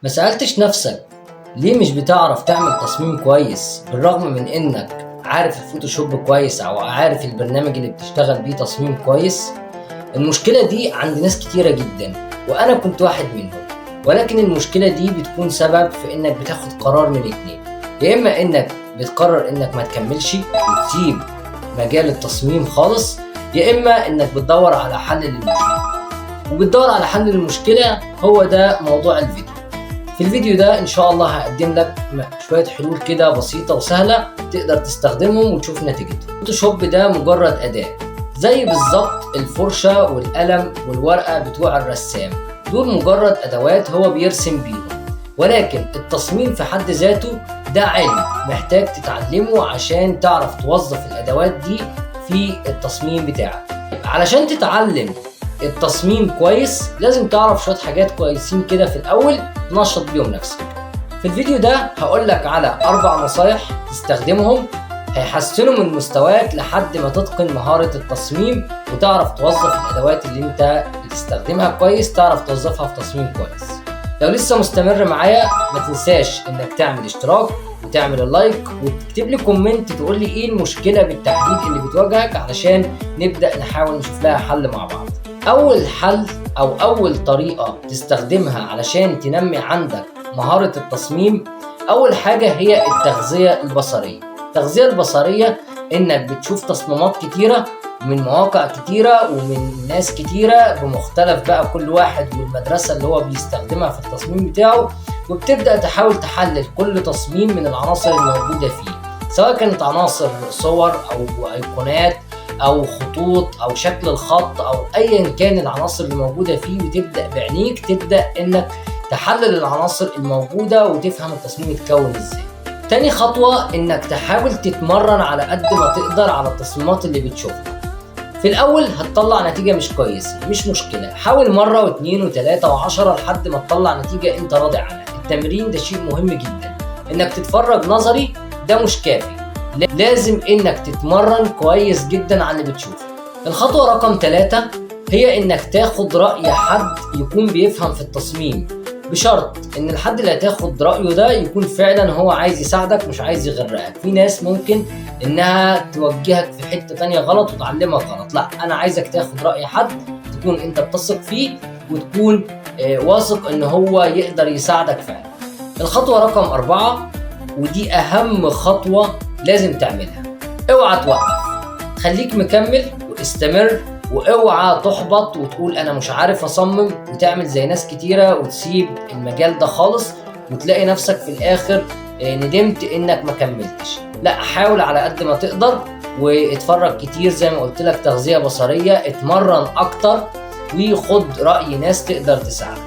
ما سألتش نفسك ليه مش بتعرف تعمل تصميم كويس بالرغم من انك عارف ال Photoshop كويس او عارف البرنامج اللي بتشتغل بيه تصميم كويس؟ المشكلة دي عند ناس كتيرة جدا، وانا كنت واحد منهم. ولكن المشكلة دي بتكون سبب في انك بتاخد قرار من اتنين: يا اما انك بتقرر انك ما تكملش وتسيب مجال التصميم خالص، يا اما انك بتدور على حل للمشكلة. وبتدور على حل للمشكلة هو ده موضوع الفيديو. في الفيديو ده ان شاء الله هقدم لك شوية حلول كده بسيطة وسهلة تقدر تستخدمهم وتشوف نتيجتهم. Photoshop ده مجرد أداة، زي بالظبط الفرشة والقلم والورقة بتوع الرسام، دول مجرد أدوات هو بيرسم بيهم. ولكن التصميم في حد ذاته ده علم محتاج تتعلمه عشان تعرف توظف الأدوات دي في التصميم بتاعك. علشان تتعلم التصميم كويس لازم تعرف شوية حاجات كويسين كده في الأول تنشط بيهم نفسك. في الفيديو ده هقولك على 4 نصايح تستخدمهم هيحسنوا من مستواك لحد ما تتقن مهارة التصميم وتعرف توظف الأدوات اللي انت بتستخدمها كويس، تعرف توظفها في تصميم كويس. لو لسه مستمر معايا ما تنساش انك تعمل اشتراك وتعمل ال like وتكتب لي comment تقول لي ايه المشكلة بالتحديد اللي بتواجهك علشان نبدأ نحاول نشوف لها حل مع بعض. أول حل أو أول طريقة تستخدمها علشان تنمي عندك مهارة التصميم، أول حاجة هي التغذية البصرية. التغذية البصرية إنك بتشوف تصميمات كتيرة من مواقع كتيرة ومن ناس كتيرة بمختلف بقى كل واحد والمدرسة اللي هو بيستخدمها في التصميم بتاعه، وبتبدأ تحاول تحلل كل تصميم من العناصر الموجودة فيه، سواء كانت عناصر صور أو أيقونات أو خطوط أو شكل الخط أو أيا كان العناصر اللي موجودة فيه. وتبدأ بعينيك تبدأ إنك تحلل العناصر الموجودة وتفهم التصميم اتكون إزاي. تاني خطوة إنك تحاول تتمرن على قد ما تقدر على التصميمات اللي بتشوفها. في الأول هتطلع نتيجة مش كويسة، مش مشكلة، حاول مرة واثنين وثلاثة وعشرة لحد ما تطلع نتيجة أنت راضي عنها. التمرين ده شيء مهم جدا، إنك تتفرج نظري ده مش كافي، لازم إنك تتمرن كويس جدا على اللي بتشوفه. الخطوة رقم 3 هي إنك تاخد رأي حد يكون بيفهم في التصميم، بشرط إن الحد اللي هتاخد رأيه ده يكون فعلا هو عايز يساعدك مش عايز يغرقك. في ناس ممكن إنها توجهك في حتة تانية غلط وتعلمك غلط، لا، أنا عايزك تاخد رأي حد تكون أنت بتثق فيه وتكون واثق إن هو يقدر يساعدك فعلا. الخطوة رقم 4 ودي أهم خطوة لازم تعملها، اوعى توقف، خليك مكمل واستمر، واوعى تحبط وتقول انا مش عارف اصمم وتعمل زي ناس كتيرة وتسيب المجال ده خالص وتلاقي نفسك في الاخر ندمت انك ما كملتش. لا، حاول على قد ما تقدر واتفرج كتير زي ما قلت لك، تغذية بصرية، اتمرن اكتر وخد رأي ناس تقدر تساعدك.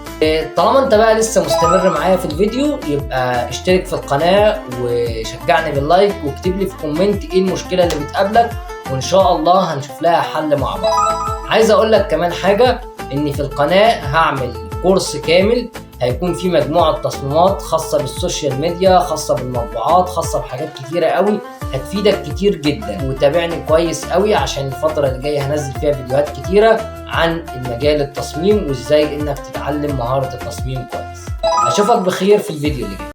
طالما انت بقى لسه مستمر معايا في الفيديو يبقى اشترك في القناة وشجعني بال like واكتب لي في comment ايه المشكلة اللي بتقابلك، وان شاء الله هنشوف لها حل مع بعض. عايز اقول لك كمان حاجة، اني في القناة هعمل كورس كامل هيكون فيه مجموعة تصميمات خاصة بال social media، خاصة بالمطبوعات، خاصة بحاجات كتيرة قوي هتفيدك كتير جدا. وتابعني كويس قوي عشان الفترة اللي جاية هنزل فيها فيديوهات كتيرة عن المجال التصميم وازاي انك تتعلم مهارة التصميم كويس. اشوفك بخير في الفيديو اللي جاي.